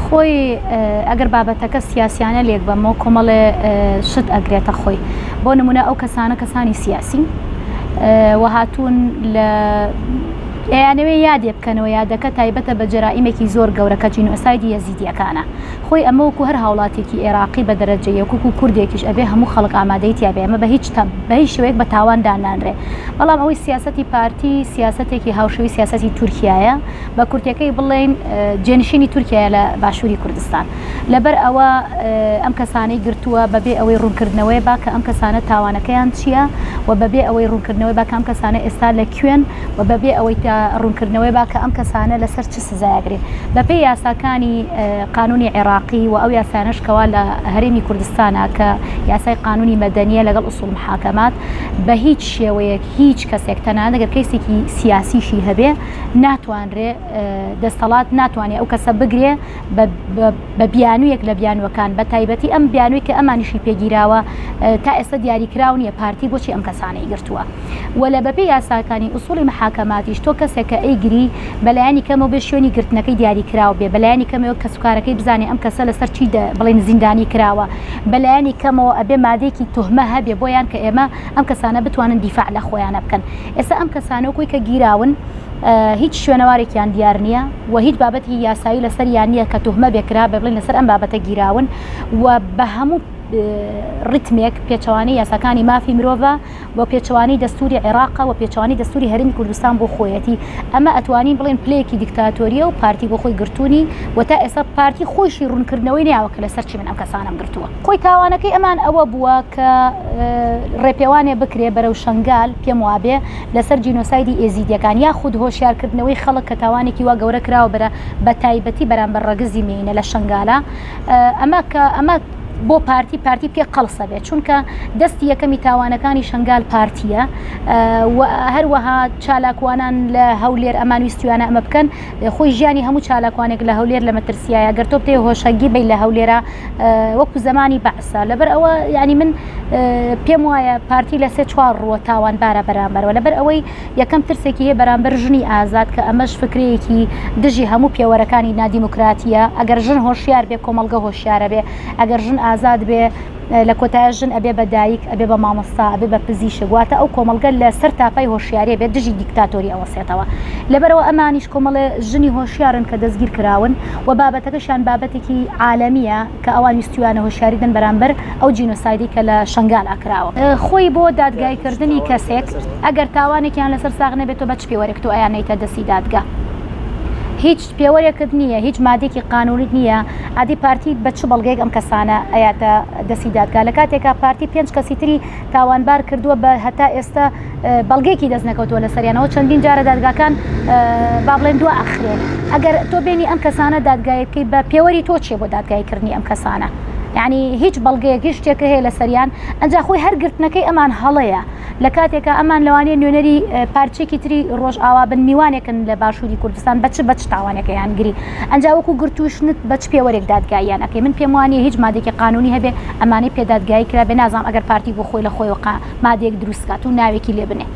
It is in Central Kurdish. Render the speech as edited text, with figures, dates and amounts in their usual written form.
خۆی ئەگەر بابەتەکە سیاسیانە لێک بەمەوە کۆمەڵێ شت ئەگرێتە خۆی بۆ نمونە ئەو کەسانە کەسانی سیاسین و هاتوون لە ئەیانەوێ یادێ بکەنەوە یادەکە تایبەتە بە جەرائیمێکی زۆر گەورە کە جینۆسایدی یەزیدیەکانە خۆی ئەمە وەکو هەر هاوڵاتیەکی ئێراقی بە دەرەجە یەک وەکو کوردێکیش ئەبێ هەموو خەڵک ئامادەی تیا بێ ئەمە بە هیچ بە هیچ شێوەیەک بە تاوان دانانرێ بەڵام ئەوەی سیاسەتی پارتی سیاسەتێکی هاوشێوەی سیاسەتی تورکیایە بە کورتەکەی بڵێین جێنشینی تورکیایە لە باشووری کوردستان. لەبەر ئەوە ئەم کەسانەی گرتووە بەبێ ئەوەی ڕوونکردنەوەی با کە ئەم کەسانە تاوانەکەیان چییە و بەبێ ئەوەی ڕوونکردنەوەی با کە ئەم کەسانە ئێستا لە کوێن و بەبێ ئەوەی ڕوونکردنەوەی با کە ئەم کەسانە لەسەر چ سزایەگرێ بەپێی یاساکانی قانونی عێراقی و ئەو یاسانەش کەوا لە هەرێمی کوردستانە کە یاسای قانونی مەدەنیە لەگەڵ ئوسوڵ محاکەمات بە هیچ شێوەیەک هیچ کەسێک تەنانەت گەر کەیسێکی سیاسیشی هەبێ ناتوانرێ دەستەڵات ناتوانێ ئەو کەسە بگرێ بە بیانوویەک لە بیانووەکان بە تایبەتی ئەم بیانووی کە ئەمانیشی پێگیراوە تا ئێستا دیاریکراو نییە پارتی بۆچی ئەم کەسانەی گرتووە و لە بەپێی یاساکانی ئوسوڵی محاکەماتیش تۆ کەسێک کە ئەیگری بەلایەنی کەمەوە بێ شوێنی گرتنەکەی دیاریکراو بێ بەلایەنی کەمەوە کەسوکارەکەی بزانێ ئەم کەسە لەسەر چی بڵێن زیندانی کراوە بەلایەنی کەمەوە ئەبێ مادەیەکی توهمە هەبێ بۆیان کە ئێمە ئەم کەسانە بتوانن دیفاع لە خۆیانە بکەن ئێستا ئەم کەسانە وەکوی کە گیراون هیچ شوێنەوارێکیان دیار نییە و هیچ بابەتی یاسایی لەسەریان نییە کە توهمە بێکرا بە بڵێن لەسەر ئەم بابەتە گیراون و بە هەموو ڕیتمێک پێچەوانەی یاساکانی مافی مرۆڤە و پێچەوانەی دەستوری عێراقە و پێچەوانەی دەستوری هەرێمی کوردستان بۆ خۆیەتی ئەمە ئەتوانین بڵێن پلەیەکی دیکتاتۆریە و پارتی بۆ خۆی گرتوونی و تا ئێستا پارتی خۆیشی ڕوونکردنەوەی نیاوە کە لەسەر چی من ئەم کەسانەم گرتووە خۆی تاوانەکەی ئەمان ئەوە بووە کە ڕێپێوانێ بکرێ بەرەو شەنگال پێم وابێ لەسەر جینۆسایدی ئێزیدیەکان یاخود هۆشیارکردنەوەی خەڵک کە تاوانێکی وا گەورە کراوە بەرە بە تایبەتی بەرامبەر ڕەگزی مێینە لە شەنگالە ئەمە کە ئەمە بۆ پارتی پارتی پێ قەڵسە بێت چونکە دەستی یەکەمی تاوانەکانی شنگال پارتیە و هەروەها چالاکوانان لە هەولێر ئەمان ویستویانە ئەمە بکەن خۆی ژیانی هەموو چالاکوانێک لە هەولێر لە مەترسیایە گەر تۆ بتێ هۆشەنگی بی لە هەولێرە وەکو زمانی بەعسە لەبەر ئەوە ینی من پێم وایە پارتی لە سێ چوار ڕووە تاوانبارە بەرامبەرەوە لەبەر ئەوەی یەکەم ترسێکی هەیە بەرامبەر ژنی ئازاد کە ئەمەش فکرەیەکی دژی هەموو پێوەرەکانی نادیموکراتیە ئەگەر ژن هۆشیار بێ کۆمەڵگە هۆشیارە بێ ئەگەر ژن ئازاد بێ لە کۆتایە ژن ئەبێ بە دایک ئەبێ بە مامۆستا ئەبێ بە پزیشک واتە ئەو کۆمەڵگە لە سەر تاپای هۆشیاریە بێت دژی دیکتاتۆری ئەوەسێتەوە لەبەرەوە ئەمانیش کۆمەڵێ ژنی هۆشیارن کە دەستگیر کراون و بابەتەکەشیان بابەتێکی عالەمیە کە ئەوان ویستویانە هۆشیاری دەن بەرامبەر ئەو جینۆسایدەی کە لە شەنگال ئەکراوە. خۆی بۆ دادگایی کردنی کەسێک ئەگەر تاوانێکیان لەسەر ساغ نەبێت تۆ بە چ پێوەرێک تۆ ئەیاننەیتە دەستی دادگا؟ هیچ پێوەرێکت نییە هیچ مادێکی قانونیت نییە ئادی پارتی بە چ بەڵگەیەک ئەم کەسانە ئەیاتە دەستی دادگا لە کاتێکا پارتی پێنج کەسی تری تاوانبار کردووە بە هەتا ئێستا بەڵگەیەکی دەست نەکەوتووە لەسەریانەوە چەندین جارە دادگاکان با بڵێن دوا ئەخرێ ئەگەر تۆ بێنی ئەم کەسانە دادگایی بکەی بە پێوەری تۆ چیە بۆ دادگاییکردنی ئەم کەسانە یعنی هیچ بەڵگەیەک هیچ شتێک هەیە لەسەریان ئەنجا خۆی هەر گرتنەکەی ئەمان هەڵەیە لە کاتێکا ئەمان لەوانەیە نوێنەری پارچێکی تری ڕۆژئاوا بن میوانێکن لە باشووری کوردستان بە چ بە چ تاوانێکەیان گری ئەنجا وەکو گرتووشنت بە چ پێوەرێک دادگاییان ئەکەی من پێم وانیە هیچ مادێکی قانونی هەبێ ئەمانەی پێ دادگایی کرابێ نازانم ئەگەر پارتی بۆ خۆی لە خۆیەوە مادەیەک دروست کات و ناوێکی لێ بنێ.